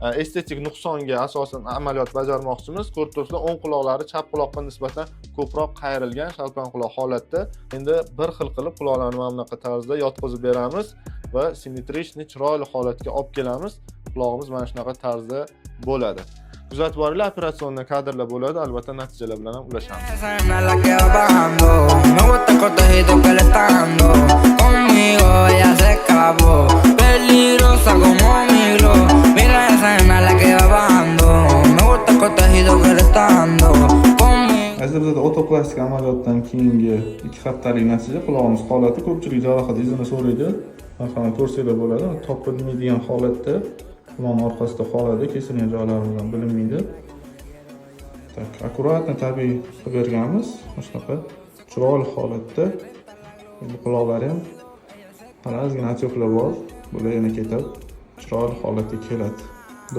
Estetik nuqsonga asosan amaliyot bajarmoqchimiz. Ko'rib turibsizlar, o'ng quloqlari chap quloqqa nisbatan ko'proq qayrilgan, shalpanquloq holatda. Endi bir xil qilib quloqlarni mana bunaqa tarzda yotqizib beramiz va симметричный, chiroyli holatga olib kelamiz. Qulog'imiz mana shunaqa tarzda bo'ladi. Kuzatib boringlar, операционный kadrlar bo'ladi, albatta natijalar bilan ham ulashamiz. Esa nena la que va bajando. Me gusta el cortejito que le está dando. Conmigo ella se escapó. Peligrosa como mi glow. Mira esa nena la que va bajando. Me gusta el cortejito que le está dando. Conmigo. Azizlar, bizada otoplastik amaliyotdan keyingi 2 haftalik natija, qulog'imiz holati. Ko'pchilik jarohat izini so'raydi. Marhamat, ko'rsanglar bo'ladi. Topilmaydigan holatda, quloqni orqasida qoladi, kesilgan joylarimiz ham bilinmaydi. Так, аккуратно, tabiiy qilib berganmiz. Mana shunaqa chiroyli holatda. Bu quloqlari ham hali ozgina отёк lar bor. Bular yana ketib, chiroyli holatga keladi.